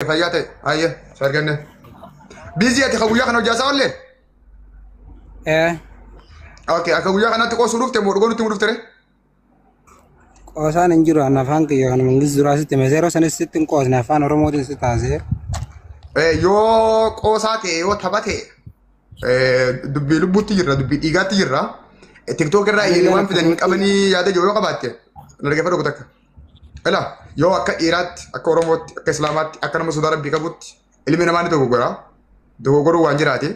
Fayyaa ta'e. Hayyee si arganne. Biizii ati ka guyyaa kana hojjaasaa oollee? Ee. Okay, akka guyyaa kanatti qoosuu dhufte moo dhugoo nutti himuu dhufte ree? Qoosaan hin jiru an afaan kiyya kan Ingiliz duraa sitti hime yeroo sanis sitti hin qoosne afaan Oromootiin si taasise. Yoo qoosaa ta'e yoo tapha ta'e dubbii lubbuutti jirra dubbii dhiigaatti jirra. TikTok irraa iyyanii waan fidan hin qabanii yaada jiru yoo qabaatte na dhaggeeffadhu takka. Ila yoo akka dhiiraatti akka Oromootti akka Islaamaatti akka nama sodaa rabbii qabutti ilmi namaa ni dogoggora. Dogoggoruu waan jiraati.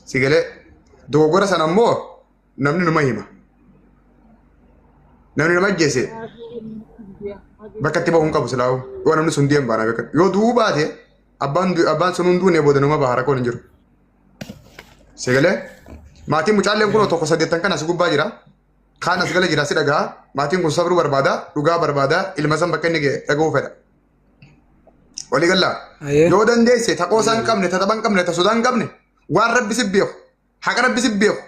Si galee dogoggora sana immoo namni numa hima. Namni nama ajjeese bakka itti bahu hin qabu silaa'u. Yoo namni sun deemu baana beekan. Yoo du'uu baate abbaan sun hunduu booda nama baha rakkoon hin jiru. Si galee maatiin mucaalleen kun tokko saddeettan kan as gubbaa jira. Kaan as gala jira si dhagaa. Maatiin kun sabruu barbaada, dhugaa barbaada, ilma san bakka inni ga'e dhaga'uu fedha. Walii galaa. Yoo dandeesse ta qoosaa hin qabne, ta tapha hin qabne, ta sodaa hin qabne, waan rabbi si beeku, haqa rabbi si beeku.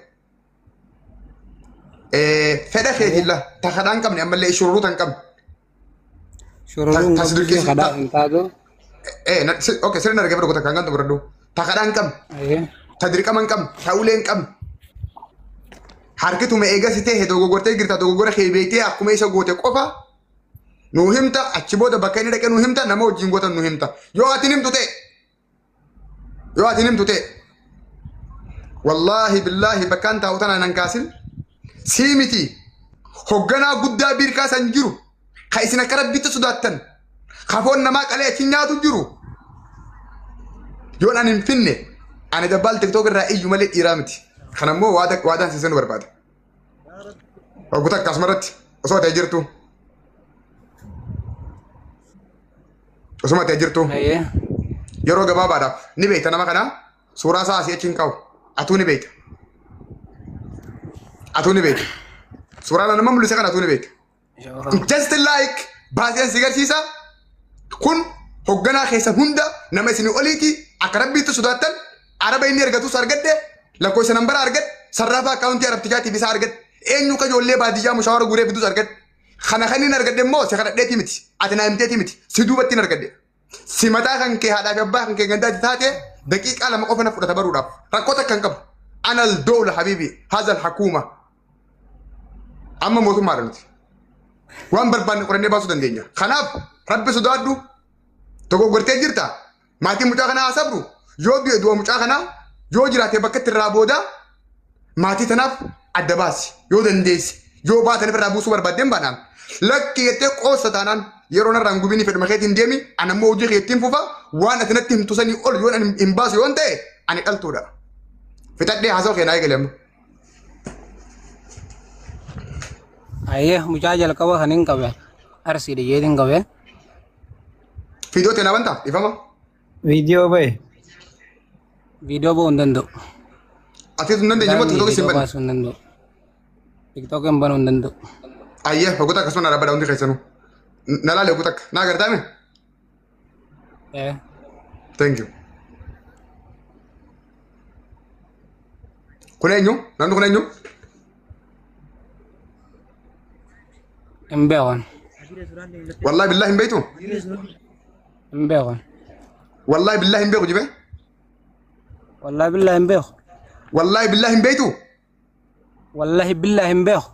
Fedha keetiin la ta kadhaa hin qabne ammallee shururuuta hin qabne. Shururuun Tas qabdu dirqisiif kadhaa hin taatu. Okay, sirna argee fedha kan gantu fudhadhu. Ta kadhaa hin qabne, ta dirqama hin qabne, ta ulee hin qabne. Harki tume eegasi ta'e dogoggortee jirta dogoggora kee beektee akkuma isa goote qofa nuu himta achi booda bakka inni dhaqee nuu himta nama wajjin gootan nuu himta. Yoo ati himtu ta'e yoo ati himtu ta'e wallaahi billaahi bakkaan taa'u tanaan nan kaasin sii miti hogganaa guddaa biirkaa san jiru ka isin akka rabbitti sodaattan kafoon namaa qalee achi nyaatu jiru yoon ani hin finne ani dabbaal tiktook irraa iyyu malee dhiiraa miti. Kana immoo waadaan siisanu barbaada. Hoggu takka asumarratti osoo ta'e jirtu. Osuma ta'e jirtu. Yeroo gabaabaadhaaf ni beekta nama kana suuraa isaa asii achi hin qabu. Atuu ni beekta. Atuu ni beekta. Suuraa nama mul'ise kana atuu ni beekta. Just like baaseen si garsiisa. Kun hogganaa keessan hunda nama isin oliiti akka rabbiitti sodaattan araba inni argatus argadhe lakkoofsa nambara argadhe sarraafa akkaawuntii arabtichaatiif isaa argadhe eenyu ka ijoollee baadiyyaa mushaawara guuree fidus argadhe kana kan inni argadhe immoo si kadhadheeti miti ati naa himteeti miti si duubatti hin argadhe si mataa kan kee haadhaa fi abbaa kan kee gandaatti taate daqiiqaa 2 qofa na fudhata baruudhaaf rakkoo takka hin qabu anal dowla habiibi hazal hakuuma amma mootummaadha nuti waan barbaanne qorannee baasuu dandeenya kanaaf rabbi sodaadhu dogoggortee jirta maatiin mucaa kanaa haa sabru yoo du'e du'a mucaa kanaa yoo jiraate bakka itti irraa booda maatii tanaaf adda baasi yoo dandeesse yoo baatan irraa buusuu barbaaddeen baanaan lakki jettee qoossa taanaan yeroo narraa hin gubinii fedhuma keetiin deemi ani ammoo hojii kee ittiin fufa waan ati natti himtu sanii ol yoo ani hin baasu yoon ta'e ani dhaltuudha. Fixadhee haasawaa kee naa eegale amma. Ayyee mucaa jalqaba kan hin qabe arsiidha jeetiin qabe. Viidiyoo teenaa bantaa dhiifama. Viidiyoo bahe. Viidiyoo ba'uu hin danda'u. Ati hin dandeenye immoo tiktookii Viidiyoo hin banne. baasuu hin danda'u. TikTok hin banuu hin danda'u. Ayyee hoggota akkasuma na dhaabbadha hundi keessanuu. Na laale hoggota akka naa agartaame. Thank you. Kun eenyu? Namni kun eenyu? Hin beekan. Wallaahi billaahi hin beektu? Hin beekan. Wallaahi billaahi hin beeku jibee? Wallaahi billaahi hin beeku. Wallaahi billaahi hin beektu? Wallaahi billaahi hin beeku.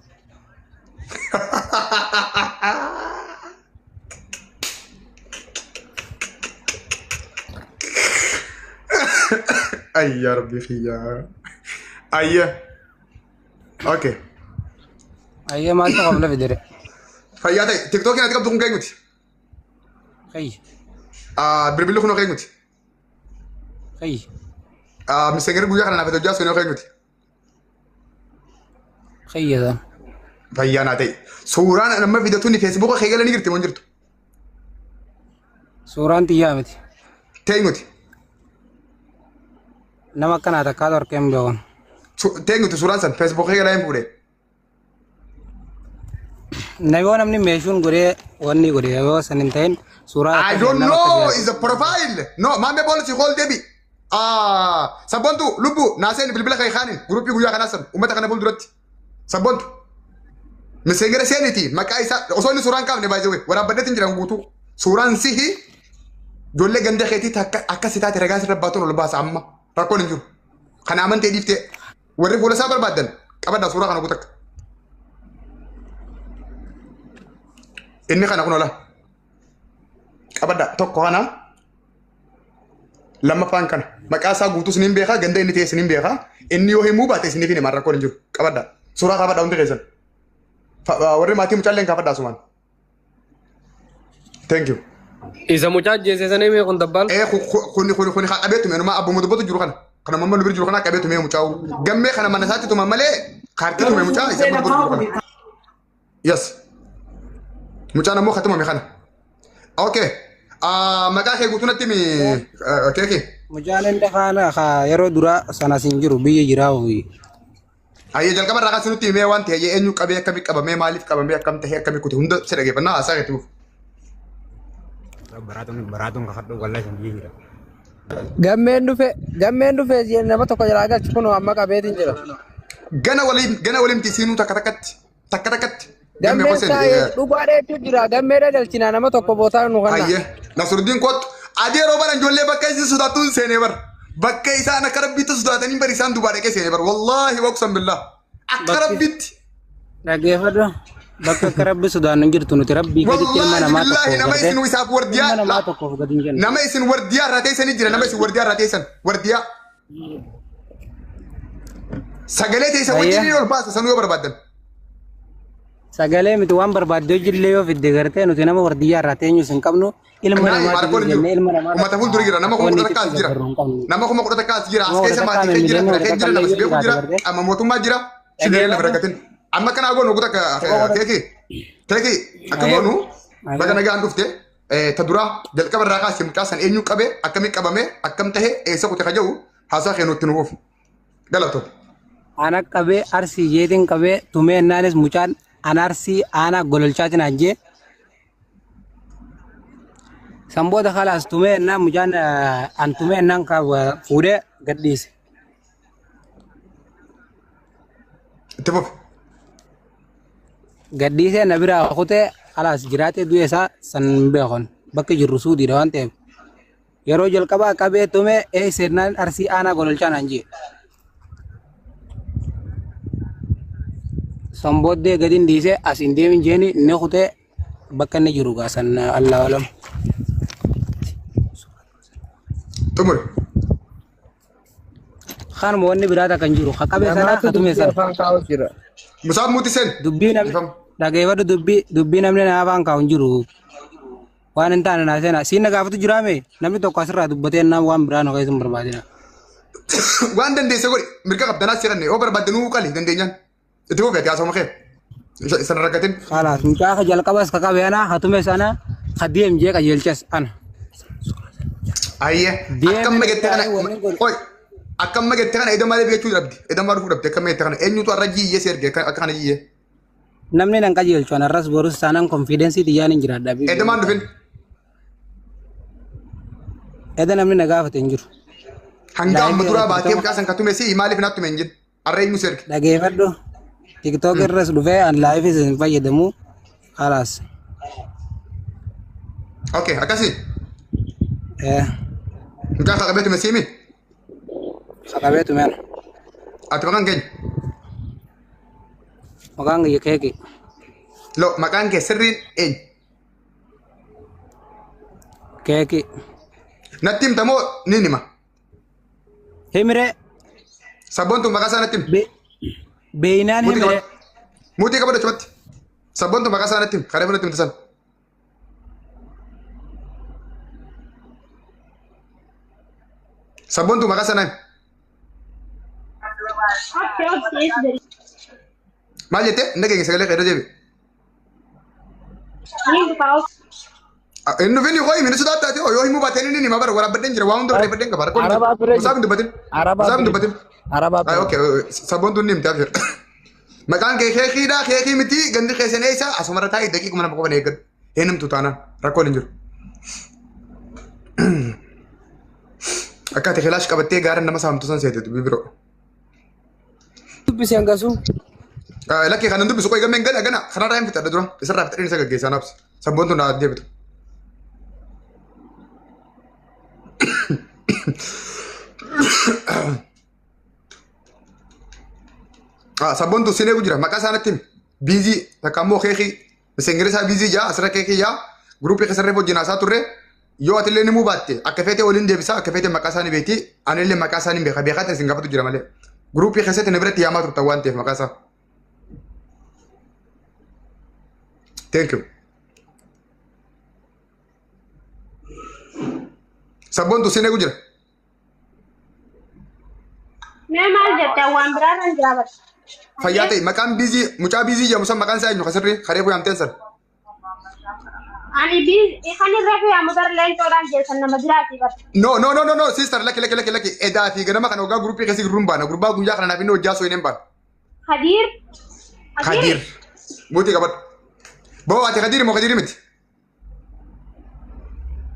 Ayyaa rabbii kiyyaa. Ayyaa. Okay. Ayyee maaltu qabla fidire? Fayyaa ta'e tiktookiin ati qabdu kun keenyuti. Kayyi. Bilbilli kun keenyuti. Kayyi. Miseengerri guyyaa kana naaf hojjaa sun keenyuti. Kayyi san. Fayyaa naa ta'e. Suuraan nama fidatuun feesbuuka kee gala ni jirti moo hin jirtu? Suuraan xiyyaa miti. Teenyuti. Nama akkanaa takkaatu harka hin beekan. Teenyuti suuraan san feesbuuka kee galaa hin fuudhee. Yoo namni meeshuun godhee wanni godhe yoo san hin ta'in suuraa I don't know is a profile. No, maame policy call debi. Sabontu lubbu naaseen bilbila kee kaanin gruppii guyyaa kanaa san uummata kana fuulduratti. Sabontu. Miseengira seeniti maqaa isaa osoo inni suuraan kaafne baay'ee waraabbadheetiin jiran guutuu. Suuraan sihi Ijoollee ganda keetii akka si taate ragaa sirra baatuun ol baasa amma. Rakkoon hin jiru. Kana amantee dhiiftee warri fuula isaa barbaadan qabadhaa suuraa kana guutakka. Inni kana kun ola. Qabadhaa tokko kana lammaffaan kana maqaa isaa guutuu isiniin beekaa ganda inni ta'e isiniin beekaa inni yoo himuu baate isiniif hin himan rakkoon hin jiru qabadhaa suuraa kaafadhaa hundi keessan warri maatii mucaalleen kaafadhaa asumaan. Thank you. Isa mucaa ajjeese sana himee kun dabbaal. Ee kuni kuni kuni qabee tume numa abbuma dubbatu jiru kana kana mamma nu bira jiru kana qabee tume mucaa gammee kana mana isaatti tuma malee kaartii tume mucaa isa abbuma dubbatu jiru kana. Yes. Mucaan ammoo katumame kana. Okay. Maqaa kee guutuu natti himi keeki. Mucaan inni faana yeroo duraa sanas hin jiru biyya jiraa ho'i. Ayyee jalqaba irraa kaasee nutti himee waan ta'e eenyu qabee akkamii qabamee maaliif qabamee akkam ta'e akkamii kute hunda si dhageeffannaa haasaa keetti buuf. Baraatuun kakadhu wallahi san biyya jira. Gammeen dhufe nama tokko jalaa galchi kun amma qabeetiin jira. Gana waliin gana waliin siinuu takka takkatti takka takkatti. Gammee Gammeen koseen taa'ee dhugaa dheetu jira. Gammeedha galchinaa nama tokko bootaa nu kanna. Ayyee Nasruddin kottu adii yeroo baran ijoollee bakka isin sodaattuun seenee bara bakka isaan akka rabbiitti sodaatanii bari isaan dubaa dhaqee seenee bara wallaahi waqsan billaa akka rabbiitti. Dhaggeeffadhu. Bakka akka rabbi sodaannu hin jirtu nuti rabbii gaditti ilma Wallaahi namaa billaahi tokkoof nama gartee isin isaaf ilma wardiyaa namaa tokkoof gadi hin jennu. nama isin wardiyaa irraa teessanii jira nama isin wardiyaa irraa teessan wardiyaa sagalee teessan Ayyee. wajjin ol baasa sanuu yoo barbaaddan. Sagalee miti waan barbaadde hojillee yoo fidde gartee nuti nama wardiyyaa irraa teenyus hin qabnu ilma Naayi namaatiif maarkoon hin jiru. jennee ilma namaa Uummata fuuldura jira nama kuma wanni kudha takka as itti jira. gargaaru hin qabnu. Nama kuma kudha takka as jira. As Nama keessa kudha takka maatii kee jira miliyoona fira kee kudha jira nama si takka beeku jira illee amma mootummaa jira. Shidiree lafa rakkatin. Amma kana goonu kuta keeki keeki akka goonu baga nagaan dhufte ta duraa jalqaba irraa kaasee mucaa san eenyu qabee akkamii qabamee akkam tahee eessa kute ka jedhu haasaa kee nutti nuuf galatoo. Ana qabee arsii jeetiin qabee tumee naanis mucaan ana arsii aanaa gololchaatiin ajjee. San booda kalaas tumee naan mucaan an tumee naan fuudhee gadhiise. Itti fufi. Gadhiisee na biraa kutee kalaas jiraatee du'e isaa san hin beekon bakki jirru suudiidha waan ta'eef. Yeroo jalqabaa qabee tumee eessee naan arsii aanaa gololchaan anjee. San booddee gadi hin dhiisee as hin deemin jeeni inni kutee bakka inni jiru gaasan Allah alam. Xumuri. Kanuma wanni biraa takka hin jiru. Qabee sana Namaatu hatume dubbii sana. afaan kaa'u jira. Musaaf muuti seen. Dubbii namni Ifam. dhageeffadhu dubbii namni na afaan kaa'u hin jiru. Waan hin taane naa seena. Siin na gaafatu jiraame namni tokko asirraa dubbatee naan waan biraa nu keessa hin barbaadina. Waan dandeesse godhi mirga qabdanaa seeranne yoo barbaadde nuu qali dandeenyaan. Itti fufi ati haasawuma kee. Isa rakkatin. Kalaas mucaa ka jalqabas ka qabee ana hatume sana ka deem jee qajeelchas ana. Ayyee. Akkam Deemee mageette kana. wanni godhu. Oi. Akkam mageette kana edda maaliif jechuu dhabdi? Edda maal dhufuu dhabdi? Akkam mageette kana eenyutu har'a jiyyee si erge akka kana jiyyee? Namni nan qajeelchu ana irras borus taanaan konfiidensii xiyyaan hin jiraadha. Edda maal dhufin? Edda namni na gaafate hin jiru. Hanga amma Laayifii duraa baatee irratti mucaa san katume si maaliif naatti tume hin jin? Har'a eenyu si erge? Dhageeffadhu. TikTok irras dhufee an laayifii hin fayyadamu. Kalaas. Okay akkasii. Eh, Mucaa kan qabee tume siimi? qabee tumeen. Ati maqaan keenya? Maqaan kiyya keeki. Lo maqaan kee sirriin eenyu? Keeki. Natti himta moo ni hima? Himire. Sabboon tun maqaa isaa natti himi. Beeynaan Muutii himire. qabadhu. Muutii qabadhu achumatti. Sabboon tun maqaa isaa natti himi. Karaa natti himte sana. Sabboon tun maqaa isaa na himi. Maal jettee? Inni dhageenya sagalee qeerroo deebi. Inni dhufin yoo himi sodaata taate yoo himuu baatee inni hima bara waraabbadheen jira waa hunda barreeffadheen qaba. Rakkoon hin jiru. Arabaa bira Musaaf hin dubbatin. Arabaa Musaaf hin bira dubbatin. Arabaa Ay, bira okay, sabboon tun ni himte abshir. Maqaan kee keekiidha keekii miti gandi keessan eessa asumarra taa'ee daqiiquma nama qofan eeggadhu. Hin himtu taanaan rakkoon hin jiru. Akka ati kilaash qabattee gaara nama saamtu san seete dubbii biroo. Dubbisi hangasu. Lakkee kanan dubbisu qoy gammeen gana gana kanarraa hin fixadha dura isarraa fixadheen isa gaggeessaa naabsi. Sabboon tun naa deebitu. Sabboontu sin eegu jira maqaa isaanitti himi. Biizii takka immoo keekii miseengira isaa biizii jaa asirra keekii jaa guruupii keessa reefu wajjin haasaa turre yoo ati illee nimuu baatte akka feete waliin deebisa akka feete maqaa isaanii beekti ani illee maqaa isaanii beeka beekaa ta'e isin gaafatu jira malee. Guruupii keessatti na biratti yaamaa turtan waan ta'eef maqaa isaa. Thank you. Sabboontu sin eegu jira. Mee maal jette waan biraa kan jira bara. Fayyaa ta'e maqaan biizii mucaa biizii jedhamu san maqaan isaa eenyu kasirri karee yaamteen san. Ani bii kan irra fi ammoo bara leencoodhaan jeessan nama jiraati bara. No, no, no, no, no, sister, lakki, lakki, lakki, lakki. Edaa fi ganama kana hoggaa guruppii keessa jirru hin baana. Gurbaa guyyaa kana naaf inni hojjaa soo hin baana. Kadiir. Kadiir. Muutii qabadhu. Boo ati Kadiir moo Kadiir miti?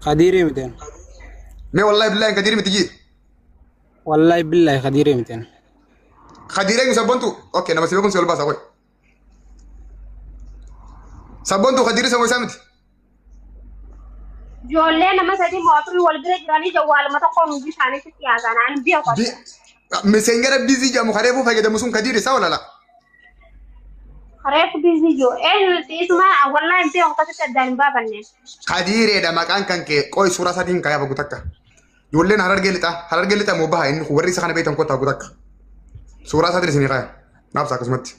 Kadiirii miteen. Mee wallahi billahi Kadiir miti jii. Wallahi billahi kadiirii miteen. Kadiir eenyu sabboontu? Okay, nama si beekuun si ol baasa qoy. Sabboontu Kadiir isa moo isaa miti? Ijoollee nama sadii moo afurii wal bira jiranii jawwaaluma tokkoon hundi isaaniitti dhiyaasan ani beeku. Miseengara biizii jedhamu kareefuu fayyadamu sun Kadiir isaa walala. Reefu biizii jiru. Eenyu isuma wallahi hin beeku akkasitti addaan hin baafanne. Kadiireedha maqaan kan kee qoy suuraa isaatiin kaayaa bagu takka. Ijoolleen harargee lixaa harargee lixaa moo baha inni warri isa kana beektan kottaa bagu takka. Suuraa isaatiin isinii kaaya. Naafsa akkasumatti.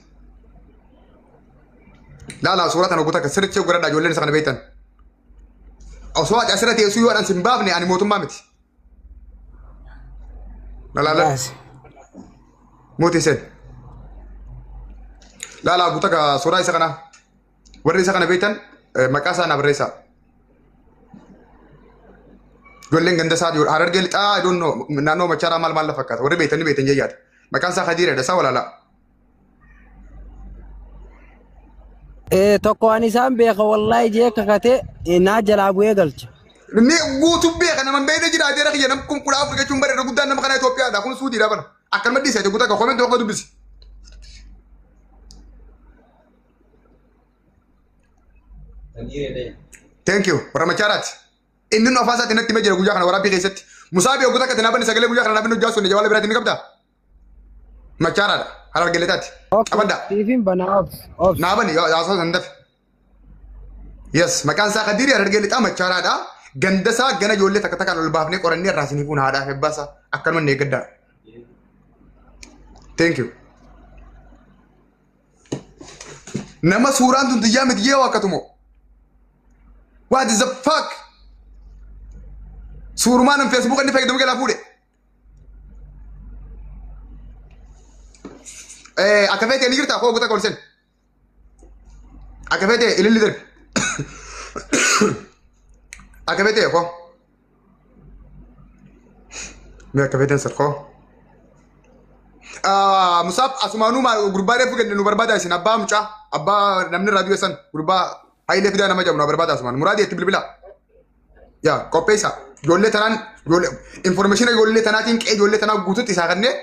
Laala suuraa tana bagu takka sirriitti godhadhaa ijoolleen isa kana beektan. Osoo ati asirra teessuu yoo adhan sin baafne ani mootummaa miti. Laala Baasi. mootii seen. Laala bagu takka suuraa isa kana warri isa kana beektan maqaa isaa naa barreessaa. Ijoolleen ganda isaa harargee lixaa I don't know naannoo machaaraa maal maal fakkaata warri beektan ni beektan jeyyaadha. Maqaan isaa Kadiireedha isaa walaalaa. Tokko ani isaan beeka wallahi jee kakatee naa jalaa bu'ee galcha. Inni guutuu beeka nama hin beekne jira adeera kiyya nam kun 14 jechuun bareeda guddaan nama kana Itoophiyaadha kun Suudiidha bara. Akkanuma dhiisa jechuudha guutaa koomenti tokko dubbisi. Thank you warra machaaraati. Inni nu afaan isaatiin natti himee jira guyyaa kana waraabbii keessatti. Musaabii oggota akka tinaa banne sagalee guyyaa kana naaf inni hojjaa sun jawaala biraatiin ni qabdaa? Machaaraadha harargee lixaati. Qabaddaa. Siifin banaa obs obs. Naa bani haasawaa san dafe. Yes, maqaan isaa Kadirii Harargee lixaa machaaraadha. Ganda isaa gana ijoollee takka takkaan ol baafnee qorannee irraa isinii fuuna haadhaa fi abbaa isaa akkanuma inni eeggaddaa. Thank you. Nama suuraan tun xiyyaa miti jee waakkatumoo. What is the fuck? Suurumaan an Facebook inni fayyadamu jalaa fuudhe. Akka feete ni jirtaa koo guutaa kolsen. Akka feete ililli darbi. Akka feete koo. Mee akka feeten sir koo. Musaaf asumaanuu gurbaa reefu kenne nu barbaada isin abbaa mucaa abbaa namni irraa du'e san gurbaa Hayilee Fidaa nama jedhamu nu barbaada asumaan muraadii itti bilbila. Yaa qopheessa ijoollee tanaan ijoollee information ijoollee tanaatiin qe'ee ijoollee tanaa guututti isaa kennee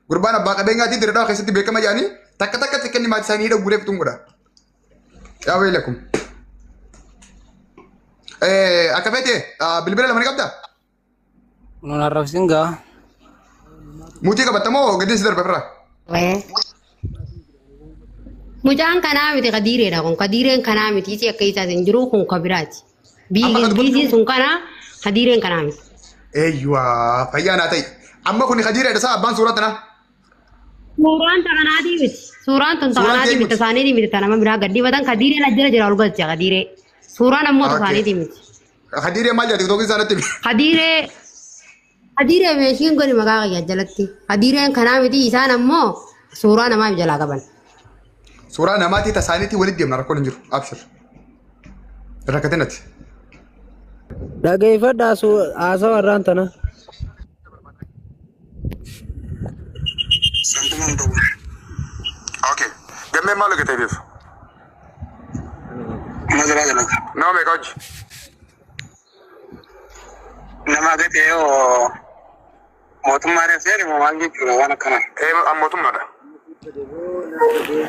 gurbaan abbaa qabeenyaatiin dirqama keessatti beekama jedhanii takka takkatti kenni maatii isaanii hidha guuree fituun godha. Yaa weelakum. Akka feete bilbila lama ni qabdaa? Nun arrabsin gaa. Muutii qabatta moo gadi si darba firraa? Mucaan kanaa miti kadiireedha kun kadiireen kanaa miti isi akka isaas hin jiru kun ka biraati. Amma kan dubbatu Biiziin sun kanaa kadiireen kanaa miti. Eeyyuwaa fayyaa naa ta'i. Amma kun Kadiireedha isaa abbaan suuraa tanaa. Suuraan takanaatii miti. Suuraan tun Suuraan takanaatii miti kee miti. tasaaniitii miti ta nama biraa gadhiifatan kadiireen ajjala jira ol galcha kadiiree. Suuraan ammoo Okay. tasaaniitii miti. Kadiiree maal jedha tiktookii isaa natti himi. Kadiiree kadiiree meeshiin goni maqaa kiyya jalatti. Kadiireen kanaa miti isaan ammoo suuraa namaaf jalaa qaban. Suuraa namaatii tasaaniitii walitti deemna rakkoon hin jiru. Abshir. Rakkatin ati. Dhageeffadhaa haasawa irraan tana. Okay. Gammeen maal hojjetee beef? Nama meeqa hojii? Nama gatee yoo mootummaa reefseeri moo maal jechuudha waan akkana. Ee mootummaadha.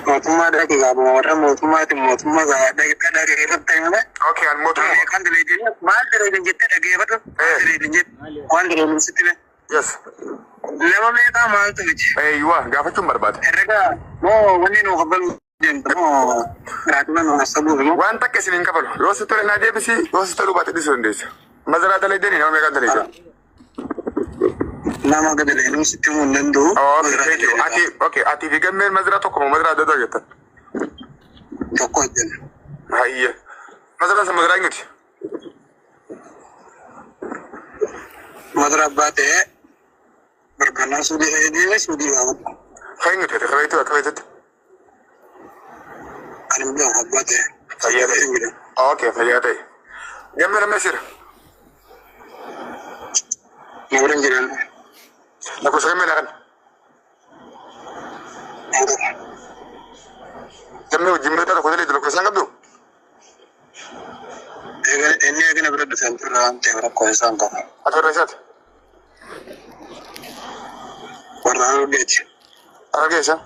Mootummaa dhaqi gaabuma warra mootummaatiin mootummaa dhageeffatu malee. Okay, an mootummaa. Kan direedin maal direedin jettee dhageeffatu maal direedin jette waan direedin sitti bee. Yes. Nama meeqaa maaltu miti? Eeyyuwa gaafachuun barbaada. Herrega moo wanni nu kafalu deemtu moo raatuma nu hasabuuf moo? Waan takka isin hin kafalu. Yoo si tole naa deebisi, yoo si toluu baate dhiisuu dandeessa. Mazaraa dalaydanii nama meeqaan dalaydan? Nama gadi leenuu sitti himuu hin danda'u. Okay, thank you. Ati, okay, ati fi gammeen mazaraa tokko moo mazaraa adda addaa hojjettan? Tokko hojjenna. Hayya. Mazaraan san mazaraa eenyuti? Madara abbaa ta'ee barbaannaa suudii fayyadamee suudii gaafadhu. Eenyuti ati kabeetu akka beektutti? Ani hin beeku abbaa ta'e. Fayyaa ta'e. Okay, fayyaa ta'e. Gammeen amma sira. Na bira hin jiran. Lakkoofsa gammee naa kenni. Gammee wajjin bira tokko talee lakkoofsa isaan qabdu? Inni eegana bira dhufeen turre waan ta'eef rakkoo isaan qaba. Ati warra isaati? Warra Harargeeti. Harargee isa?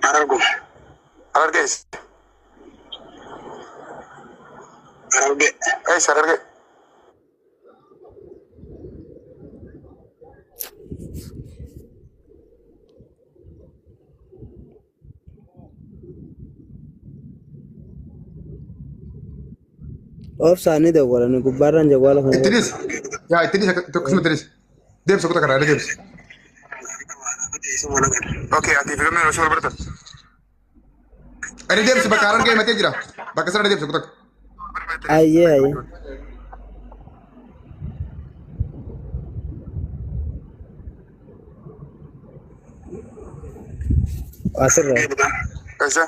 Hararguma. Harargee isa? Harargee. Eessa harargee? Obsaan ni dawwalan gubbaarraan jawwaala kana. Ittinis. Yaa ittinis akkasuma ittinis. Deebisa kutaa karaa deebisa. Okay, ati fi gammeen osoo wal baratan. Ani deebisi bakka harargee himatee jira. Bakka sana deebisa kutaa. Ayyee ayyee. Asirra. Eessa?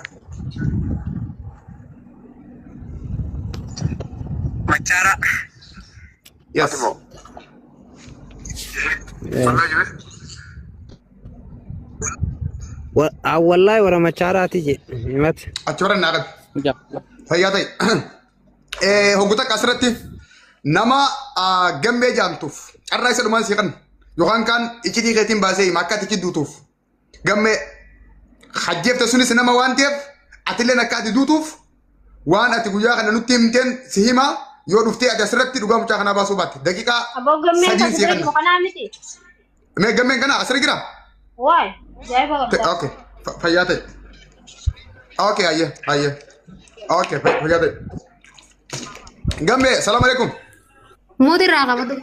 Machaara. Yes. Ati moo? Wallahi jibe. Wallahi warra machaaraati je himate. Achi warra naa qabi. Fayyaa ta'e. Hoggu takka asirratti nama gammee jaamtuuf carraa isa dhumaan siqan yookaan kaan iccitii keetiin baasee hima akka ati itti duutuuf gammee hajjeefte sunis nama waan ta'eef atilleen akka ati duutuuf waan ati guyyaa kana nutti himteen si hima yoo dhuftee ati asirratti dhugaa mucaa kanaa baasuu baatte daqiiqaa Aboo gammeen sadiin kan si sirrii kanna. kanaa miti. Mee gammeen kana asirra jira? Waay ajaa'iba qabda. Okay, fayyaa ta'e. Okay, ayyee ayyee. Okay, fayyaa ta'e. Gammee, salaam alaikum. Muuti irraa qabatu.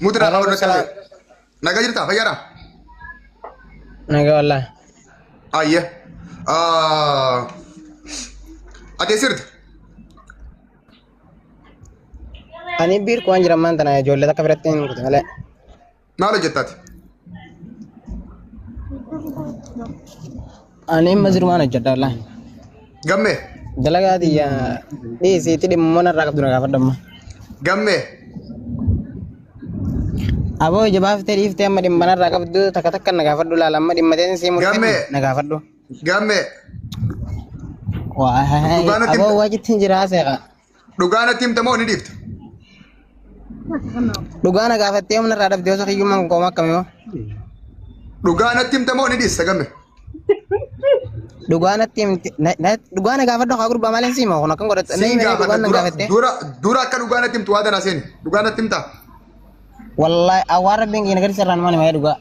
Muuti irraa qabatu. Nagaa jirtaa fayyaadhaa? Nagaa wallahi. Ayyee. Ati eessa jirta? Ani biir kuwaan jiran maan tana ijoollee takka biratti hin kute malee. Maal hojjettaati? Ani mazirumaan hojjedha wallahi. Gammee. Dalagaa tiyya dhiisiitti dhimmoon irraa qabdu na gaafadhu amma. Gammee. Aboo ija baaftee dhiiftee amma dhimma narraa qabdu takka takka na gaafadhu laala amma dhimma ta'een sii murtee Gammee. na gaafadhu. Gammee. Waa Dhugaa natti aboo himta. waa jettiin jira seeqa. Dhugaa natti himta moo ni dhiifta? Dhugaa na gaafattee humna irraa dhabdee osoo hiyyummaan kun qooma akkamii moo? Dhugaa natti himta moo ni dhiista gamme? Dhugaa natti himte dhugaa na gaafadhu haa gurbaa malee siima kun akkam godhatta Siin inni gaafadha dhugaan na dura gaafattee. dura dura akka dhugaa natti himtu waadaa naa seeni. Dhugaa natti himtaa? Wallaahi awwaan rabbiin keenya gadi sirraan maali malee dhugaa.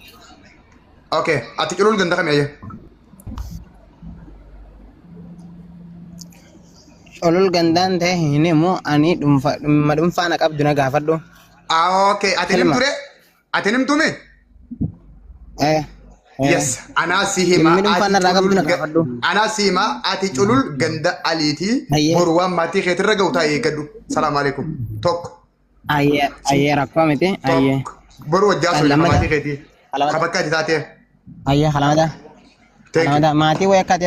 Okay, ati culul ganda kami ayyee? Olol gandaan ta'e hin himu ani dhuunfaa dhimma dhuunfaa na qabdu na gaafadhu. Ah, okay, ati Ilma. nimtu ree? Ati nimtu mi? Eh. Yes, anaa si hima Dhimmi dhuunfaa ati narraa qabdu culul na gaafadhu. anaa si hima ati culul ganda aliitii Ayyee. boru waan maatii keetirra ga'u taa'ee eeggadhu. Salaam alaikum. Tokko. Ayyee ayyee rakkoo miti ayyee. Tokko. Boru wajjaa sun Lamada. maatii keetii. Lamada. Ka bakka ati taatee. Ayyee halamada. Thank you. Halamada maatii wayii akka ati